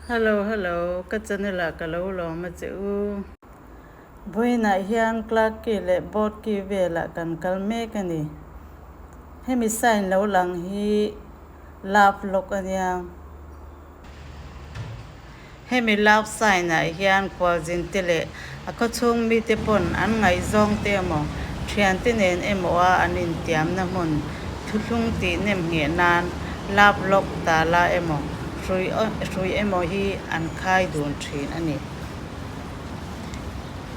Hello hello ka channel ah ka lo lawm a che u. Vawiinah hian Clark Key leh Boat Key velah kan kal mek a ni. Hemi sign lo lang hi love lock a nia. Hemi love sign ah hian khualzin te leh a khawchhung mite pawn an ngaihzawng te emaw thiante nen emaw a an intiamna hmun thuthlung tih nem ngheh nan love lock tala emaw hrui hrui emaw hi an khai dun thin a ni.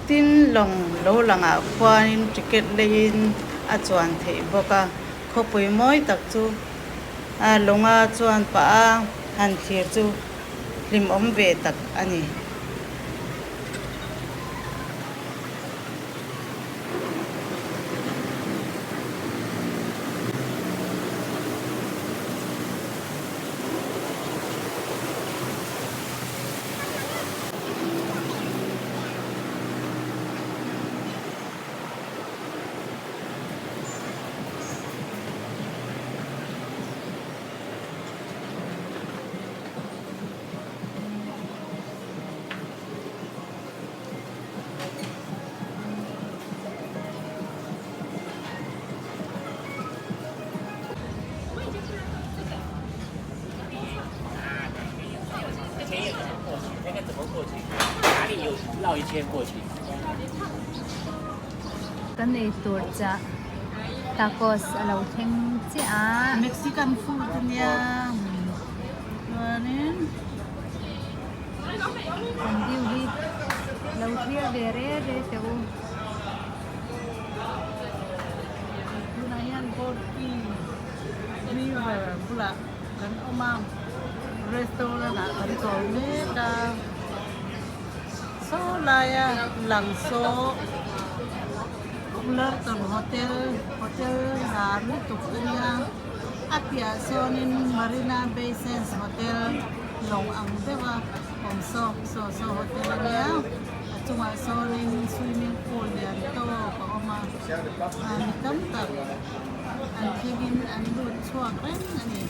Tin lawng lo langah khuanin ticket leiin a chuan theih bawk a, khawpui mawi tak chu a lawnga chuan pah a han thlir chu hlimawm ve tak a ni. Kan ei tur chah tacos a lo thleng chiah a. Mexican food a nia chuanin. Kan view hi lo thlir ve re re teh u. Tunah hian Gorky River bulah kan awm a, restaurant ah kan chawl mek a, saw laia lang saw Fullerton Hotel, hotel lar lutuk a nia, a piah sawnin Marina Bay Sands Hotel lawng ang deuh a awm saw saw saw hotel a nia, a chungah sawnin swimming pool lian tawk a awm a, mi tam tak an thlengin an lut chhuak reng a ni.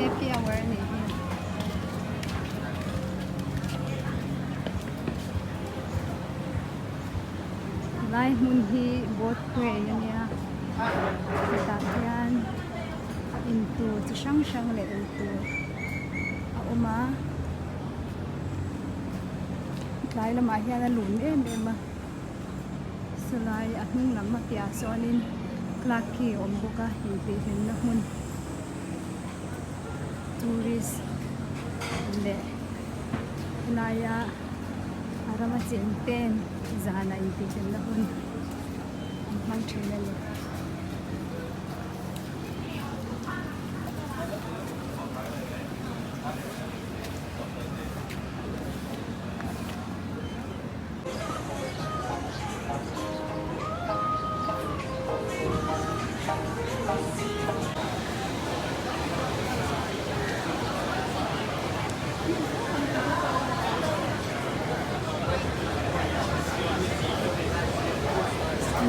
Happy hour a nih hi. Lai hmun hi boat quay a nia hetah hian intur chi hrang hrang leh eitur a awm a tlai lamah hian a lun em em a sawlai a hnung lam a piahah sawnin clark khi a awm bawk a intihhlimna hmun tourist leh helaia a rama cheng ten zana intihhlimna hun an hmang thin a ni.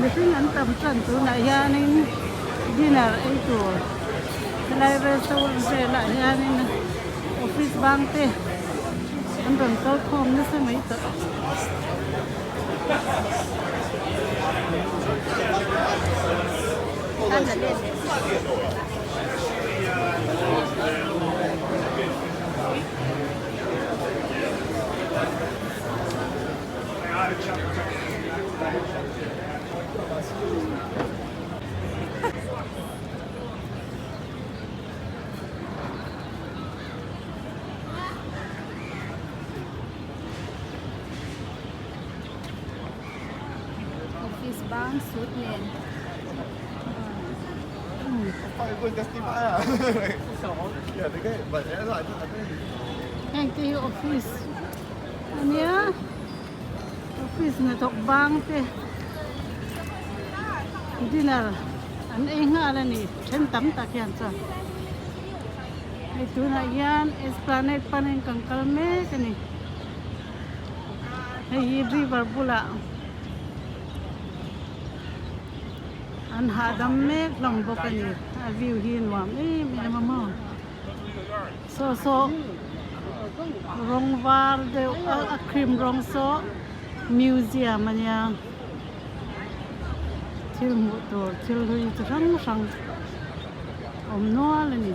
Mihring an tam tan tunah hianin dinner ei tur helai restaurant velah hianin office bang te an rawn kal khawm nasa mai tawh. Office bang suit nen Heng te hi office a nia office hnathawk bang te dinner an ei nghal a ni then tam tak hian chuan hei tunah hian esplanade panin kan kal mek a ni. Hei hi river bulah. An hahdam mek hlawm bawk a ni. A view hi nuam em em a maw. Saw saw rawng var deuh a cream rawng saw museum a nia. Thil hmuh tur thil hlui chi hrang hrang awm nual a ni.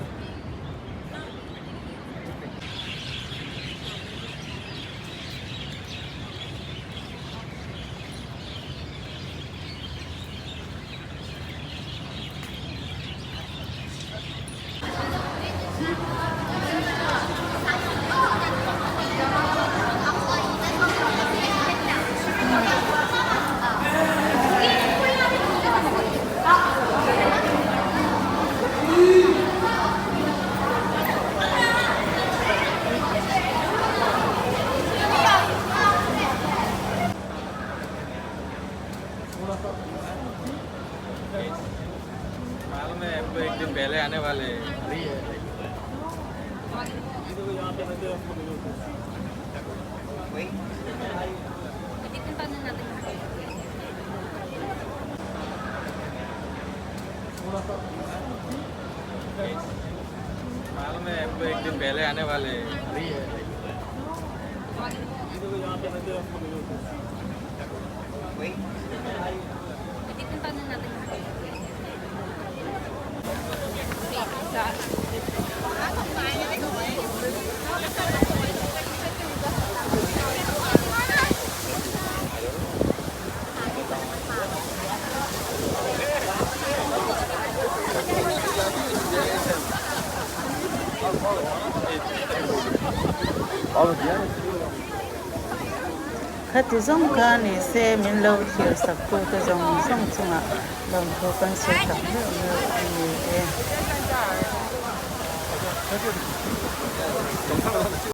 Khati zawng kha ni se min lo thlir sak tu te zawng zawng chungah lawmthu kan sawi tak meuh meuh a ni e.